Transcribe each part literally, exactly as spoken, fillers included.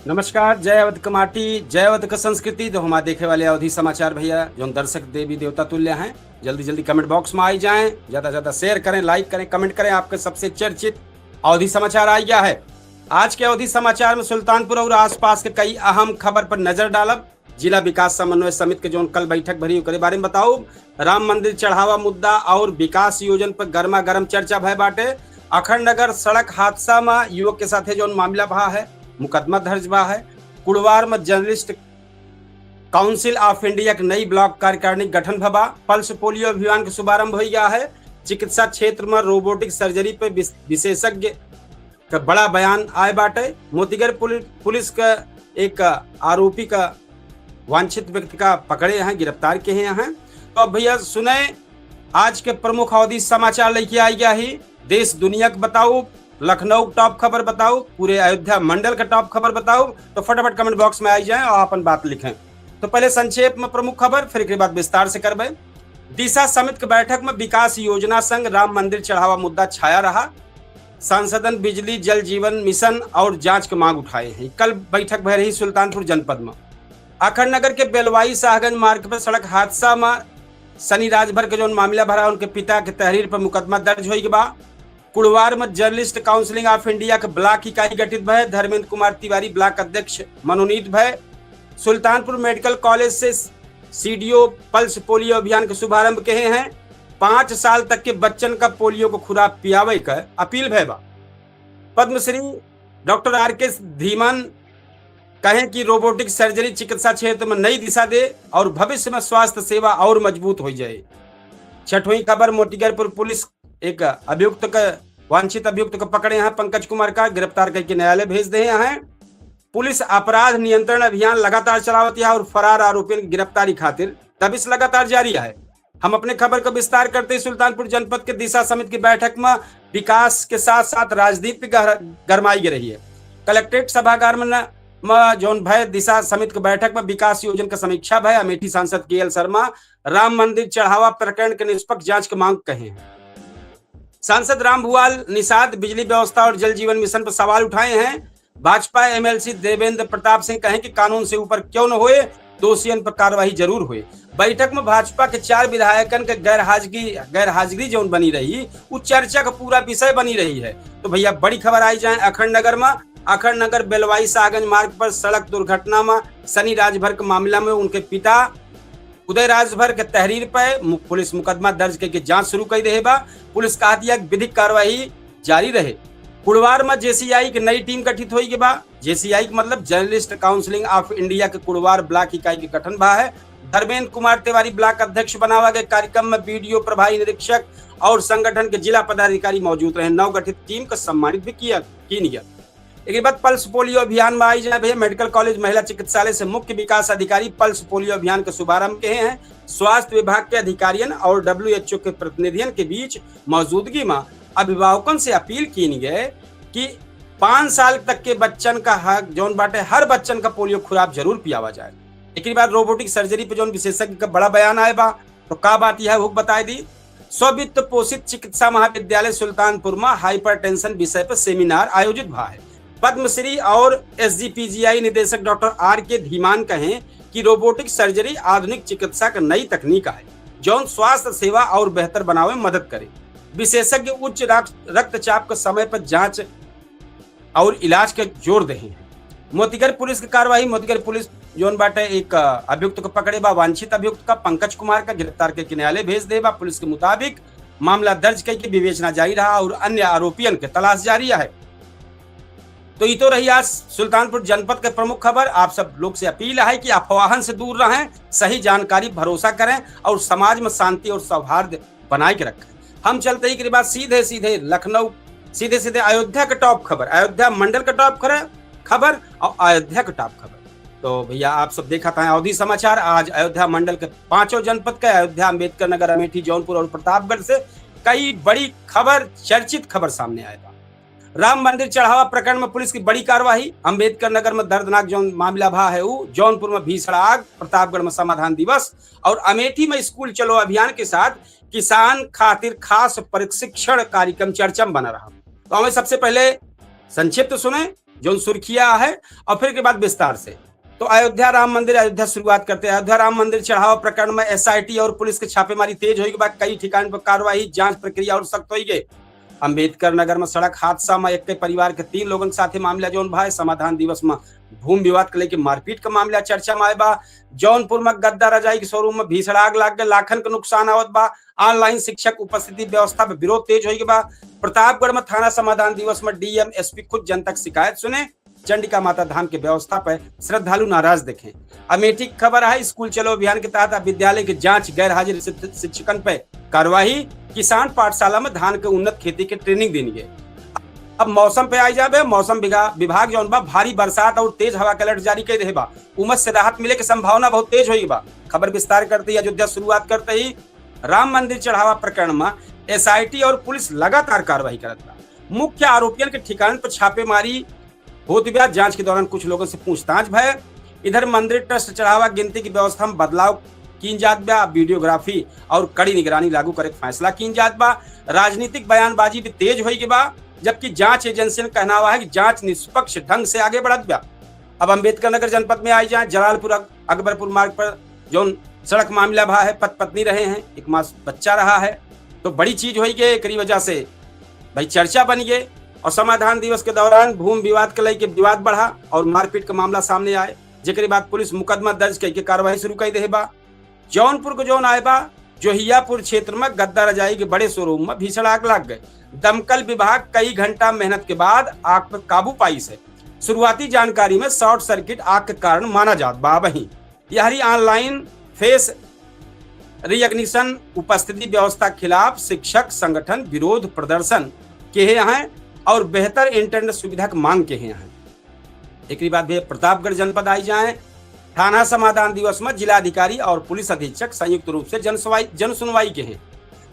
नमस्कार, जय अवध क माटी, जय अवध क संस्कृति। तो हमारे देखे वाले अवधी समाचार भइया, जौन दर्शक देवी देवता तुल्य हैं, जल्दी जल्दी comment box में आई जाएं, ज्यादा ज्यादा share करें, like करें, comment करें। आपके सबसे चर्चित अवधी समाचार आ गया है। आज के अवधी समाचार में सुल्तानपुर और आसपास के कई अहम खबर पर नजर डालब। जिला विकास समन्वय समिति के जौन कल बैठक भरी, ओकरे बारे में बताउब। राम मंदिर चढ़ावा मुद्दा और विकास योजन पर गर्मा गर्म चर्चा भय बाटे। अखंड नगर सड़क हादसा में युवक के साथे जौन मामला भा है, मुकदमा दर्ज भा है। कुड़वार में Journalist Council of India के नई block कार्यकारिणी गठन भवा। Pulse polio अभियान के शुभारंभ होइ गया है। चिकित्सा क्षेत्र में robotic surgery पे विस-, विशेषज्ञ का बड़ा बयान आए बाटे। मोतीगढ़ पुलि-, पुलिस का एक आरोपी का वांछित व्यक्ति का पकड़े हैं, गिरफ्तार किहे हैं। तो अब भइया सुने, आज के प्रमुख अवधी समाचार लेके आई गया ही। देश दुनिया के बताउब, लखनऊ के top खबर बताउब, पूरे अयोध्या मंडल के top खबर बताउब। तो फटाफट comment box में आई जाएं और अपन बात लिखें। तो पहले संक्षेप में प्रमुख खबर, फिर एकरे बाद विस्तार से करबे। दिशा समिति के बैठक में विकास योजना संग राम मंदिर चढ़ावा मुद्दा छाया रहा। सांसदन बिजली, जल जीवन मिशन और जांच के मांग उठाए हैं। कल बैठक भय रही सुल्तानपुर जनपद में। अखंड नगर के बेलवाई शाहगंज मार्ग पर सड़क हादसा में सनी राजभर के जौन मामला भरा, उनके पिता के तहरीर पर मुकदमा दर्ज होइ गवा। कुड़वार में Journalist Council of India के block इकाई गठित भय। धर्मेंद्र कुमार तिवारी block अध्यक्ष मनोनीत भय। सुल्तानपुर मेडिकल कॉलेज से CDO Pulse polio अभियान के शुभारंभ किहे हैं। पाँच साल तक के बच्चन का पोलियो को खुराक पियावे का अपील भय बा। पद्मश्री डॉक्टर आर के धीमान कहें कि robotic surgery चिकित्सा क्षेत्र में नई दिशा दे और भविष्य में स्वास्थ्य सेवा और मजबूत होइ जाए। छठवीं खबर, मोतीगढ़पुर पुलिस एक अभियुक्त का, वांछित अभियुक्त का पकड़े हैं, पंकज कुमार का गिरफ्तार करके न्यायालय भेज दे हैं। पुलिस अपराध नियंत्रण अभियान लगातार चलावत है और फरार आरोपियन की गिरफ्तारी खातिर दबिश लगातार जारी है। हम अपने खबर का विस्तार करते ही सुल्तानपुर जनपद के दिशा समिति की बैठक में विकास के साथ साथ राजनीति भी गहर-, गरमाई गे रही है। कलेक्ट्रेट सभागार में न-, में जौन भय दिशा समिति की बैठक में विकास योजन का समीक्षा भय, अमेठी सांसद के एल शर्मा राम मंदिर चढ़ावा प्रकरण के निष्पक्ष जांच की मांग कहे हैं। सांसद रामभुआल निषाद बिजली व्यवस्था और जल जीवन मिशन पर सवाल उठाए हैं। भाजपा MLC देवेंद्र प्रताप सिंह कहें कि कानून से ऊपर क्यों न होए, दोषियन पर कार्रवाई जरूर होए। बैठक में भाजपा के चार विधायकन के गैर हाजिरी, गैर हाजिरी जौन बनी रही, उ चर्चा का पूरा विषय बनी रही है। तो भइया, बड़ी खबर आई जाए अखंड नगर में। अखंड नगर बेलवाई शाहगंज मार्ग पर सड़क दुर्घटना में सनी राजभर के मामला में उनके पिता उदय राजभर के तहरीर पे मु-, पुलिस मुकदमा दर्ज करके जांच शुरू कर दे बा। पुलिस कहत है कि विधिक कार्यवाही जारी रहे। कुड़वार में JCI की नई टीम गठित होई के बा। JCI के मतलब Journalist Council of India के कुड़वार block इकाई के गठन भा है। धर्मेंद्र कुमार तिवारी block अध्यक्ष बनावा गए। कार्यक्रम में BDO, प्रभारी निरीक्षक और संगठन के जिला पदाधिकारी मौजूद रहे। नवगठित टीम का सम्मानित भी किया, कीन गया। एक बाद पल्स पोलियो अभियान में आई जाए भइया, मेडिकल कॉलेज महिला चिकित्सालय से मुख्य विकास अधिकारी पल्स पोलियो अभियान के शुभारंभ किहे हैं। स्वास्थ्य विभाग के अधिकारियन और WHO के प्रतिनिधियन के बीच मौजूदगी में अभिभावकन से अपील कीन गए कि पाँच साल तक के बच्चन का हक जौन बाटे, हर बच्चन का पोलियो खुराक जरूर पियावा जाए। एक बाद robotic surgery पे जौन विशेषज्ञ का बड़ा बयान आए बा, तो का बात यह हुक बताए दी। स्ववित्त पोषित चिकित्सा महाविद्यालय सुल्तानपुर में hypertension विषय पर seminar आयोजित भा है। पद्मश्री और SGPGI निदेशक डॉक्टर आर के धीमान कहें कि robotic surgery आधुनिक चिकित्सा का नई तकनीक है, जौन स्वास्थ्य सेवा और बेहतर बनावे में मदद करे। विशेषज्ञ उच्च रक्त-, रक्तचाप के समय पर जांच और इलाज के जोर दे हैं। मोतीगढ़ पुलिस की कार्रवाई, मोतीगढ़ पुलिस जौन बाटे एक, अ, अभियुक्त को पकड़े बा, वांछित अभियुक्त का पंकज कुमार का गिरफ्तार करके न्यायालय भेज दे बा। पुलिस के मुताबिक मामला दर्ज करके विवेचना जारी रहा और अन्य आरोपियन के तलाश जारी है। तो ये तो रही आज सुल्तानपुर जनपद के प्रमुख खबर। आप सब लोग से अपील है कि अफवाहन से दूर रहें, सही जानकारी भरोसा करें और समाज में शांति और सौहार्द बनाए के रखें। हम चलते ही के बाद सीधे सीधे लखनऊ, सीधे सीधे अयोध्या के top खबर, अयोध्या मंडल के top खबर, खबर और अयोध्या के top खबर। तो भइया, आप सब देखत हैं अवधी समाचार। आज अयोध्या मंडल के पांचों जनपद के, अयोध्या, अंबेडकर नगर, अमेठी, जौनपुर और प्रतापगढ़ से कई बड़ी खबर, चर्चित खबर सामने आए बा। राम मंदिर चढ़ावा प्रकरण में पुलिस की बड़ी कार्यवाही। अंबेडकर नगर में दर्दनाक जौन मामला भा है ऊ, जौनपुर में भीषण आग, प्रतापगढ़ में समाधान दिवस और अमेठी में स्कूल चलो अभियान के साथ किसान खातिर खास प्रशिक्षण कार्यक्रम चर्चा में बना रहा। तो हमें सबसे पहले संक्षिप्त सुने। जौन सुर्खिया है, और फिर के बाद विस्तार से। तो अयोध्या राम मंदिर, अयोध्या शुरुआत करते हैं। अयोध्या राम मंदिर चढ़ावा प्रकरण में एसआईटी और पुलिस के छापेमारी तेज होई के बाद कई ठिकान पर कार्रवाई, जांच प्रक्रिया और सख्त होई गए। अंबेडकर नगर में सड़क हादसा में एक परिवार के तीन लोगन के साथे मामला जौन भा है, समाधान दिवस में भूमि विवाद के लेके मारपीट का मामला चर्चा में आए बा। जौनपुर में गद्दा रजाई के शोरूम में भीषण आग लाग गए, लाखन के नुकसान आवत बा। ऑनलाइन शिक्षक उपस्थिति व्यवस्था पे विरोध तेज होई के बा। प्रतापगढ़ में थाना समाधान दिवस में डीएम एसपी खुद जनता के शिकायत सुने। चंडिका माता धाम के व्यवस्था पर श्रद्धालु नाराज देखे। अमेठी की खबर है, स्कूल चलो अभियान के तहत अब विद्यालय के जांच, गैर हाजिर शिक-, शिक्षकन पे कार्रवाई, किसान पाठशाला में धान के उन्नत खेती के ट्रेनिंग देनी है। अब मौसम पे आई जाबे, मौसम विगा-, विभाग जौन बा भारी बरसात और तेज हवा के अलर्ट जारी कर रहे बा। उमस से राहत मिले के संभावना बहुत तेज होई बा। खबर विस्तार करते ही अयोध्या शुरुआत करते ही राम मंदिर चढ़ावा प्रकरण में एसआईटी और पुलिस लगातार कार्रवाई करत बा। मुख्य आरोपियन के ठिकानन पर छापेमारी होत बा। जांच के दौरान कुछ लोगन से पूछताछ भय। इधर मंदिर ट्रस्ट चढ़ावा गिनती की व्यवस्था में बदलाव कीन जात बा, वीडियोग्राफी और कड़ी निगरानी लागू करे के फैसला कीन जात बा। राजनीतिक बयानबाजी भी तेज होई के बा, जबकि जांच एजेंसियन कहनावा है कि जांच निष्पक्ष ढंग से आगे बढ़त बा। अब अंबेडकर नगर जनपद में आई जाए, जलालपुर अक-, अकबरपुर मार्ग पर जौन सड़क मामला भा है, पत पत्नी रहे हैं, एक मास बच्चा रहा है, तो बड़ी चीज होई गई। एकरी वजह से भाई चर्चा बन गए और समाधान दिवस के दौरान भूमि विवाद के लेके विवाद बढ़ा और मारपीट का मामला सामने आए, जेकरे बाद पुलिस मुकदमा दर्ज करके कार्रवाई शुरू कर दे बा। जौनपुर को जौन आए बा, जोहियापुर क्षेत्र में गद्दा रजाई के बड़े शोरूम में भीषण आग लग गए। दमकल विभाग कई घंटा मेहनत के बाद आग पर काबू पाई से। शुरुआती जानकारी में शॉर्ट सर्किट आग के कारण माना जात बा। वहीं यहरी ऑनलाइन फेस रिकग्निशन उपस्थिति व्यवस्था खिलाफ शिक्षक संगठन विरोध प्रदर्शन किहे हैं और बेहतर इंटरनेट सुविधा के मांग किहे हैं। एकरी बाद भी प्रतापगढ़ जनपद आई जाए, थाना समाधान दिवस में जिलाधिकारी और पुलिस अधीक्षक संयुक्त रूप से जनसुनवाई, जनसुनवाई किहे।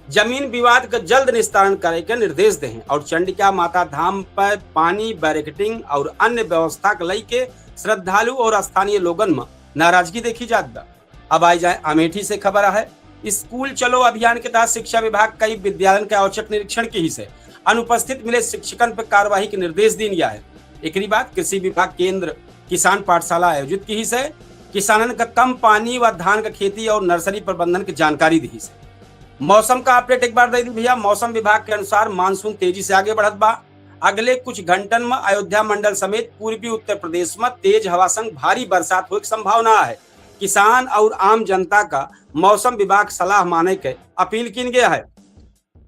जमीन विवाद का जल्द निस्तारण करे के निर्देश दे हैं और चंडिका माता धाम पर पानी, बैरिकेडिंग और अन्य व्यवस्था के लेके श्रद्धालु और स्थानीय लोगन में नाराजगी देखी जात बा। अब आई जाए अमेठी से खबर है, स्कूल चलो अभियान के तहत शिक्षा विभाग कई विद्यालयन के औचक निरीक्षण किहिस है। अनुपस्थित मिले शिक्षकन पर कार्रवाई के निर्देश दीन गया है। एकरी बाद कृषि विभाग केंद्र किसान पाठशाला आयोजित किहिस है। किसानन का कम पानी व धान का खेती और नर्सरी प्रबंधन की जानकारी दिहिस है। मौसम का अपडेट एक बार दे दी भैया। मौसम विभाग के अनुसार मानसून तेजी से आगे बढ़त बा। अगले कुछ घंटन में अयोध्या मंडल समेत पूर्वी उत्तर प्रदेश में तेज हवा संग भारी बरसात होए के संभावना है। किसान और आम जनता का मौसम विभाग सलाह माने के अपील कीन गया है।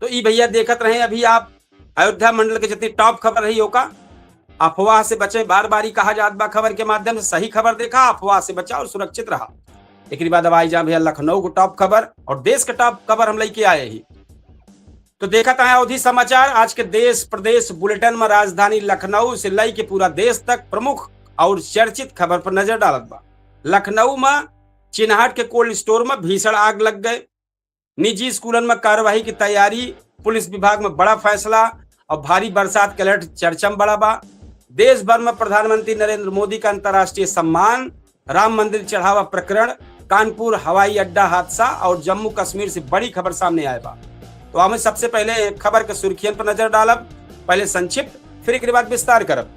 तो ई भैया देखत रहे अभी आप अयोध्या मंडल के जितनी टॉप खबर रही होका, अफवाह से बचे, बार बार ही कहा जात बा खबर के माध्यम से, सही खबर देखा, अफवाह से बचा और सुरक्षित रहा। एकरी बाद अब आई जा भैया लखनऊ को टॉप खबर और देश के टॉप खबर हम लेके आए ही। तो देखत हैं अवधी समाचार आज के देश प्रदेश बुलेटिन में राजधानी लखनऊ से लई के पूरा देश तक प्रमुख और चर्चित खबर पर नजर डालत बा। लखनऊ में चिन्हाट के कोल्ड स्टोर में भीषण आग लग गए। निजी स्कूलन में कार्यवाही की तैयारी, पुलिस विभाग में बड़ा फैसला और भारी बरसात के अलर्ट चर्चा में बड़ा बा। देश भर में प्रधानमंत्री नरेंद्र मोदी का अंतर्राष्ट्रीय सम्मान, राम मंदिर चढ़ावा प्रकरण, कानपुर हवाई अड्डा हादसा और जम्मू कश्मीर से बड़ी खबर सामने आए बा। तो हमें सबसे पहले खबर के सुर्खियन पर नजर डालब, पहले संक्षिप्त, फिर एक बाद विस्तार करब।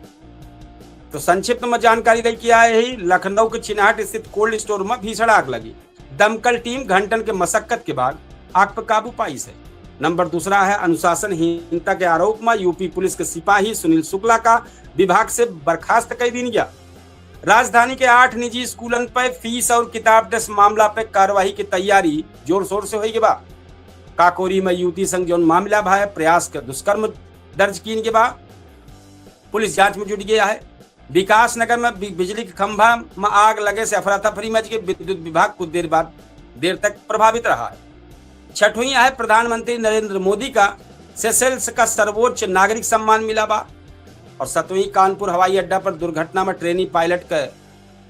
तो संक्षिप्त में जानकारी लेके आए ही, लखनऊ के चिन्हाट स्थित कोल्ड स्टोर में भीषण आग लगी। दमकल टीम घंटन के मशक्कत के बाद आग पर काबू पाई से। नंबर दूसरा है अनुशासनहीनता के आरोप में यूपी पुलिस के सिपाही सुनील शुक्ला का विभाग से बर्खास्त कर दीन गया। राजधानी के आठ निजी स्कूलन पर फीस और किताब डेस्क मामला पर कार्रवाई की तैयारी जोर शोर से होई के बा। काकोरी में युवती संग जौन मामला भा है, प्रयास के दुष्कर्म दर्ज कीन के बा। पुलिस जांच में जुट गया है। विकास नगर में बि-, बिजली के खंभा में आग लगे से अफरा तफरी मच गई, विद्युत विभाग कुछ देर बाद, देर तक प्रभावित रहा है। छठवीं है प्रधानमंत्री नरेंद्र मोदी का सेशेल्स का सर्वोच्च नागरिक सम्मान मिला बा। और सतवीं कानपुर हवाई अड्डा पर दुर्घटना में ट्रेनी पायलट के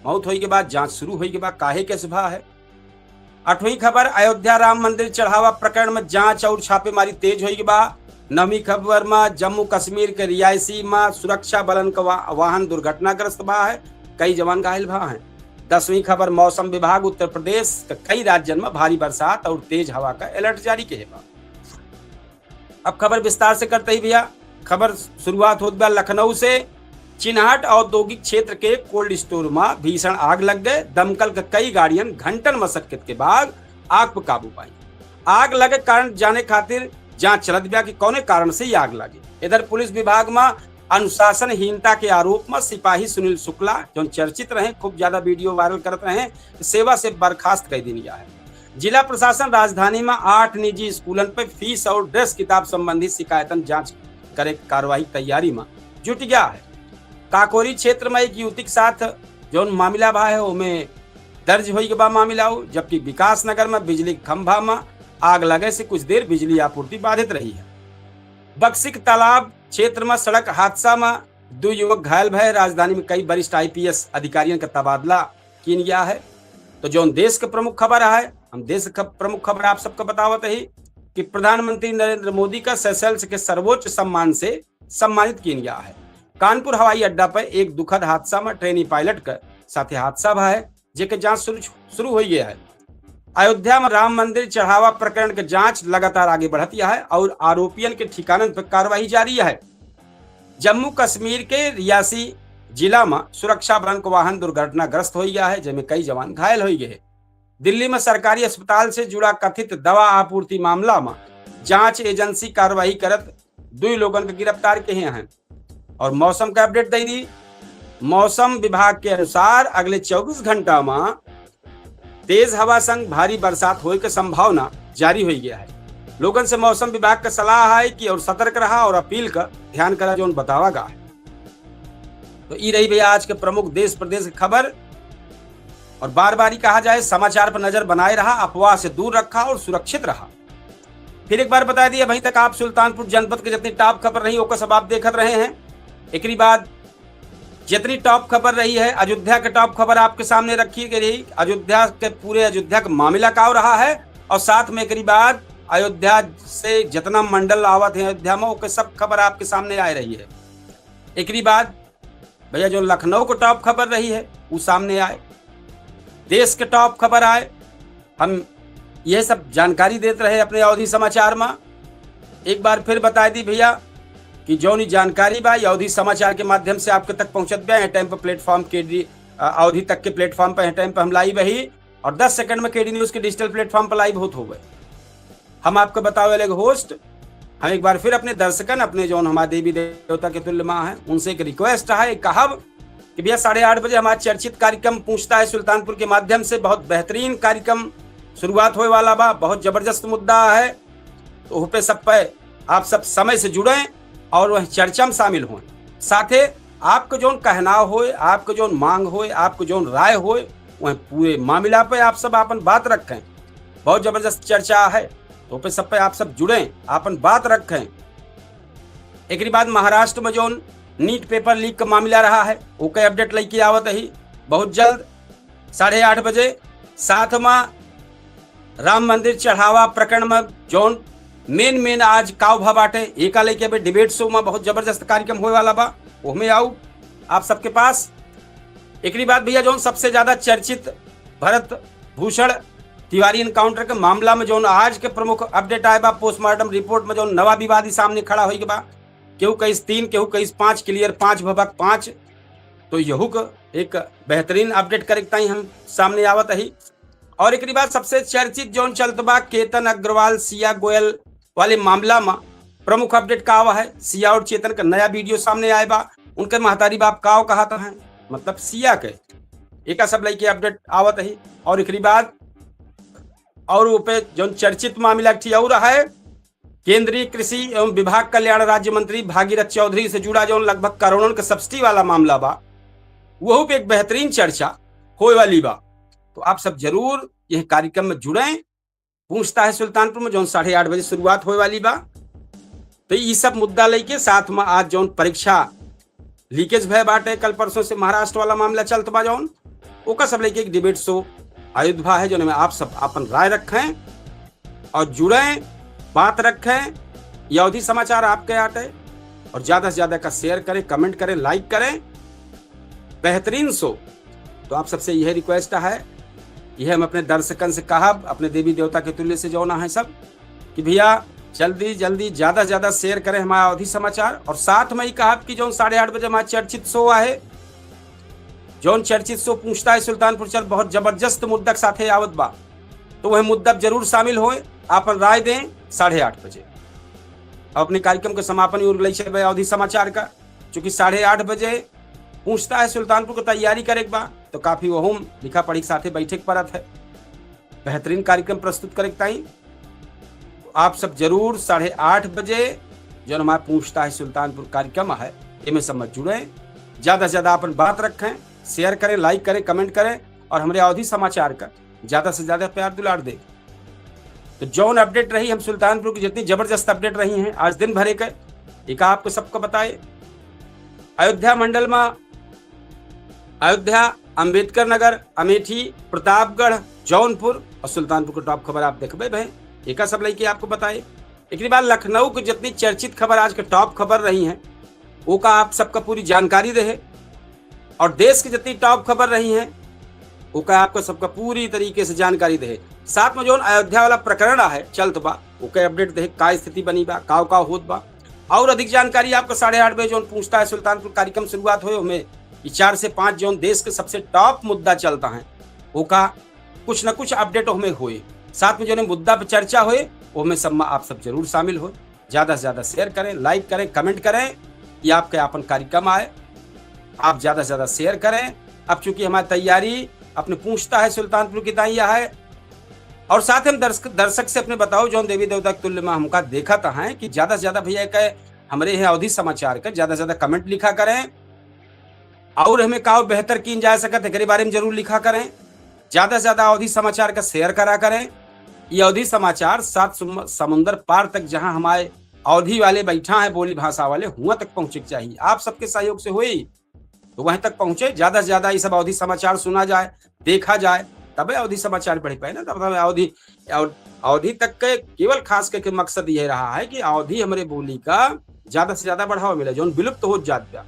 मौत होई के बाद जांच शुरू होई के बाद काहे के सुबह है। आठवीं खबर, अयोध्या राम मंदिर चढ़ावा प्रकरण में जांच और छापेमारी तेज होई के बा। नवीं खबर में जम्मू कश्मीर के रियासी में सुरक्षा बलन का वा-, वाहन दुर्घटनाग्रस्त भा है, कई जवान घायल भा हैं। दसवीं खबर, मौसम विभाग उत्तर प्रदेश के कई राज्यन में भारी बरसात और तेज हवा का अलर्ट जारी किहे बा। अब खबर विस्तार से करते ही भैया, खबर शुरुआत होत बा लखनऊ से। चिन्हाट औद्योगिक क्षेत्र के कोल्ड स्टोर मा भीषण आग लग गए। दमकल के कई गाड़ियन घंटन मशक्कत के बाद आग पर काबू पाई। आग लगे कारण जाने खातिर जांच चलत बा कि कौने कारण से ये आग लगी। इधर पुलिस विभाग मा अनुशासनहीनता के आरोप मा सिपाही सुनील शुक्ला, जौन चर्चित रहे, खूब ज्यादा वीडियो वायरल करत रहे, सेवा से बर्खास्त कर दिया है। जिला प्रशासन राजधानी मा आठ निजी स्कूलन पे फीस और ड्रेस किताब संबंधी शिकायतन जांच करे के कार्रवाई तैयारी मा जुट गया है। काकोरी क्षेत्र मा एक युवती के साथ जौन मामला बा है, ओमे दर्ज होई के बा मामला हो, जबकि विकास नगर मा बिजली के खंभा मा आग लगे से कुछ देर बिजली आपूर्ति बाधित रही है। बक्सिक तालाब क्षेत्र मा सड़क हादसा मा दो युवक घायल भए। राजधानी में कई वरिष्ठ आईपीएस अधिकारियन का तबादला कीन गया है। तो जौन देश के प्रमुख खबर है, हम देश के प्रमुख खबर आप सबका बतावत ही कि प्रधानमंत्री नरेंद्र मोदी का सेशल्स के सर्वोच्च सम्मान से सम्मानित कीन गया है। कानपुर हवाई अड्डा पर एक दुखद हादसा में ट्रेनी पायलट का साथे हादसा भा है, जेके जांच शुरू, शुरू हो गया है। अयोध्या में राम मंदिर चढ़ावा प्रकरण के जांच लगातार आगे बढ़त है और आरोपियन के ठिकानन पर कार्रवाई जारी है। जम्मू कश्मीर के रियासी जिला में सुरक्षा बलन के वाहन दुर्घटनाग्रस्त हो गया है, जेमे कई जवान घायल हो गए हैं। दिल्ली में सरकारी अस्पताल से जुड़ा कथित दवा आपूर्ति मामला में जांच एजेंसी कार्रवाई करत दुई लोगन के गिरफ्तार किए हैं। और मौसम का अपडेट दे दी। मौसम विभाग के अनुसार अगले चउबीस घंटा में तेज हवा संग भारी बरसात होए के संभावना जारी हो गया है। लोगन से मौसम विभाग का सलाह है कि और सतर्क रहा और अपील का ध्यान करा, जौन बतावा गा है। तो ई रही भैया आज के प्रमुख देश प्रदेश की खबर। और बार बार ही कहा जाए, समाचार पर नजर बनाए रहा, अफवाह से दूर रखा और सुरक्षित रहा। फिर एक बार बता दिए, अभी तक आप सुल्तानपुर जनपद के जितनी टॉप खबर रही, ओकर सब आप देखत रहे हैं। एकरी बाद जितनी टॉप खबर रही है, अयोध्या के टॉप खबर आपके सामने रखी गई रही। अयोध्या के, पूरे अयोध्या का मामला का रहा है और साथ में एकरी बाद अयोध्या से जितना मंडल आवत है अयोध्या में, ओके सब खबर आपके सामने आ रही है। एकरी बाद भैया जो लखनऊ को टॉप खबर रही है, वो सामने आए। देश के टॉप खबर आए, हम यह सब जानकारी देत रहे अपने अवधी समाचार में। एक बार फिर बता दी भैया कि जौन ई जानकारी बा, ये अवधी समाचार के माध्यम से आपके तक पहुंचत बा। यह टाइम पर प्लेटफॉर्म के डी-, अ, अवधी तक के प्लेटफॉर्म पर, यह टाइम पर हम लाइव ही और दस सेकंड में केडी न्यूज़ के डिजिटल प्लेटफॉर्म पर लाइव होत होवे। हम आपको बतावे वाले होस्ट, हम एक बार फिर अपने दर्शकन, अपने जौन हमारे देवी देवता के तुल्य माँ हैं, उनसे एक रिक्वेस्ट है, एक कहब कि भैया, साढ़े आठ बजे हमारा चर्चित कार्यक्रम पूछता है सुल्तानपुर के माध्यम से बहुत बेहतरीन कार्यक्रम शुरुआत होए वाला बा, बहुत जबरदस्त मुद्दा है। तो ओह पे सब पे आप सब समय से जुड़ें और वह चर्चा में शामिल हों। साथे आपको जौन कहनाव होए, आपको जौन मांग होए, आपको जौन राय होए, वह पूरे मामला पे आप सब आपन बात रखें। बहुत जबरदस्त चर्चा है, तो पे सब पे आप सब जुड़ें, आपन बात रखें। एकरी बाद महाराष्ट्र में जौन नीट पेपर लीक का मामला रहा है, ओके अपडेट लेके आवत ही बहुत जल्द साढ़े आठ बजे। साथ में राम मंदिर चढ़ावा प्रकरण में जौन मेन मेन आज काव भा बाटे, एका लेके अबे डिबेट शो में बहुत जबरदस्त कार्यक्रम होए वाला बा, ओहमे आऊ आप सबके पास। एकरी बाद भैया जौन सबसे ज्यादा चर्चित भरत भूषण तिवारी एनकाउंटर के मामला में जौन आज के प्रमुख अपडेट आए बा, पोस्टमार्टम रिपोर्ट में जौन नवा विवाद ई सामने खड़ा होई के बा, केहू कहिस तीन, केहू कहिस पाँच, क्लियर पाँच भबक पाँच। तो यहू क एक बेहतरीन अपडेट करे के ताई हम सामने आवत ही। और एकरी बाद सबसे चर्चित जौन चलत बा, केतन अग्रवाल सिया गोयल वाले मामला में प्रमुख अपडेट का आवा है, सिया और चेतन का नया वीडियो सामने आए बा, उनके महतारी बाप काव कहत हैं, मतलब सिया के, एका सब लेके अपडेट आवत ही। और एकरी बाद और वो पे जौन चर्चित मामला एक ठे और है, केंद्रीय कृषि एवं विभाग कल्याण राज्य मंत्री भागीरथ चौधरी से जुड़ा जौन लगभग करोड़न के सब्सिडी वाला मामला बा, वहू पे एक बेहतरीन चर्चा होए वाली बा। तो आप सब जरूर यह कार्यक्रम में जुड़ें। पूछता है सुल्तानपुर में जौन साढ़े आठ बजे शुरुआत होए वाली बा। तो ई सब मुद्दा लेके साथ में आज जौन परीक्षा लीकेज भय बाटे कल परसों से महाराष्ट्र वाला मामला चलत बा जौन, ओका सब लेके एक डिबेट शो आयोजित भा है, जौन में आप सब अपन राय रखें और जुड़ें, बात रखें। ये अवधी समाचार आपके आटे और ज्यादा से ज्यादा का शेयर करें, कमेंट करें, लाइक करें। बेहतरीन शो। तो आप सबसे यह रिक्वेस्ट है, यह हम अपने दर्शकन से कहब, अपने देवी देवता के तुल्य से जौन है सब, कि भैया जल्दी, जल्दी, ज्यादा से ज्यादा share करें हमारा अवधी समाचार। और साथ में ही कहा कि जौन साढ़े आठ बजे हमारा चर्चित show आहे, जौन चर्चित show पूछता है सुल्तानपुर चल, बहुत जबरदस्त मुद्दा के साथे आवत बा, तो वह मुद्दा जरूर शामिल होए, आपन राय दें साढ़े आठ बजे। अपने कार्यक्रम के समापन ओर लई चलबे अवधी समाचार का, चूंकि साढ़े आठ बजे पूछता है सुल्तानपुर के तैयारी करे के बा, तो काफी वहूम लिखा पढ़ी के साथे बैठे के परत है। बेहतरीन कार्यक्रम प्रस्तुत करे के ताई आप सब जरूर साढ़े आठ बजे जौन हमारा पूछता है सुल्तानपुर कार्यक्रम है, एमे सब में जुड़े, ज्यादा से ज्यादा अपन बात रखें, share करें, like करें, comment करें और हमरे अवधी समाचार का ज्यादा से ज्यादा प्यार दुलार दे। तो जौन update रही हम सुल्तानपुर की जितनी जबरदस्त update रही हैं आज दिन भरे के, एक आपको सबको बताए। अयोध्या मंडल में अयोध्या, अंबेडकर नगर, अमेठी, प्रतापगढ़, जौनपुर और सुल्तानपुर के top खबर आप देखबे भए, एका सब लइके आपको बताए। एकरी बाद लखनऊ के जितनी चर्चित खबर आज के top खबर रही हैं, ओका आप सबका पूरी जानकारी रहे और देश के जितनी top खबर रही हैं, ओका आपको सबका पूरी तरीके से जानकारी रहे। साथ में जौन अयोध्या वाला प्रकरण है चलत बा, ओके update दे, का स्थिति बनी बा, काव काव होत बा। और अधिक जानकारी आपको साढ़े आठ बजे जौन पूछता है सुल्तानपुर कार्यक्रम शुरुआत होए, ओमे ई चार से पाँच जौन देश के सबसे top मुद्दा चलता है, ओका कुछ न कुछ update ओहमे होए। साथ में जौन मुद्दा पर चर्चा होए, ओहमे सब में आप सब जरूर शामिल होए। ज्यादा से ज्यादा share करें, like करें, comment करें, ये आपके आपन कार्यक्रम आए, आप ज्यादा से ज्यादा share करें। अब चूंकि हमारी तैयारी अपने पूछता है सुल्तानपुर की ताई है, और साथ ही हम दर्शक, दर्शक से अपने बताओ जौन देवी देवता के तुल्य में हमका देखत हैं कि ज्यादा से ज्यादा भैया के हमरे यहाँ अवधी समाचार का ज्यादा से ज्यादा comment लिखा करें, और हमें का बेहतर कीन जा सकत है, एकरे बारे में जरूर लिखा करें। ज्यादा से ज्यादा अवधी समाचार का share करा करें। ये अवधी समाचार सात सम-, समुंदर पार तक, जहां हमारे अवधी वाले बैठा हैं, बोली भाषा वाले, हुआ तक पहुंचे के चाहिए। आप सबके सहयोग से हुई तो वहीं तक पहुंचे, ज्यादा से ज्यादा ये सब अवधी समाचार सुना जाए, देखा जाए, तबे अवधी समाचार बढ़ पाए ना। तब हमें अवधी, अव-, अवधी तक के केवल खास करके मकसद ये रहा है कि अवधी हमरे बोली का ज्यादा से ज्यादा बढ़ावा मिले, जौन विलुप्त होत जात बा।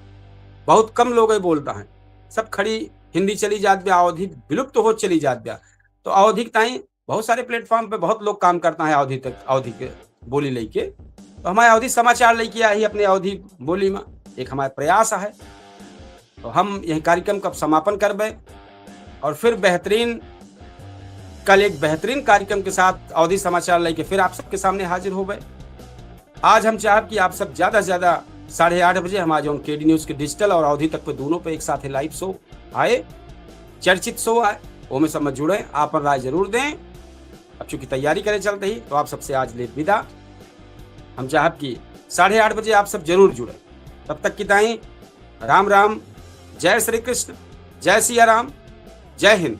बहुत कम लोग ये बोलता है, सब खड़ी हिंदी चली जात बा, अवधी विलुप्त होत चली जात बा। तो अवधी के ताई बहुत सारे platform पे बहुत लोग काम करता है अवधी तक, अवधी के बोली लेके। तो हमारे अवधी समाचार लेके आई अपने अवधी बोली में, एक हमारा प्रयास है। तो हम यही कार्यक्रम का समापन करबे और फिर बेहतरीन, कल एक बेहतरीन कार्यक्रम के साथ अवधी समाचार लेके फिर आप सबके सामने हाजिर होबे। आज हम चाहब कि आप सब ज्यादा से ज्यादा साढ़े आठ बजे हमारे जौन केडी न्यूज के digital और अवधी तक पे दोनों पे एक साथ live show आए, चर्चित show आए, ओमे सब में जुड़े, आपन राय जरूर दें। अब चूंकि तैयारी करे चलते ही, तो आप सबसे आज ले विदा। हम चाहब कि साढ़े आठ बजे आप सब जरूर जुड़े। तब तक की ताई राम राम, जय श्री कृष्ण, जय सिया राम, जय हिंद।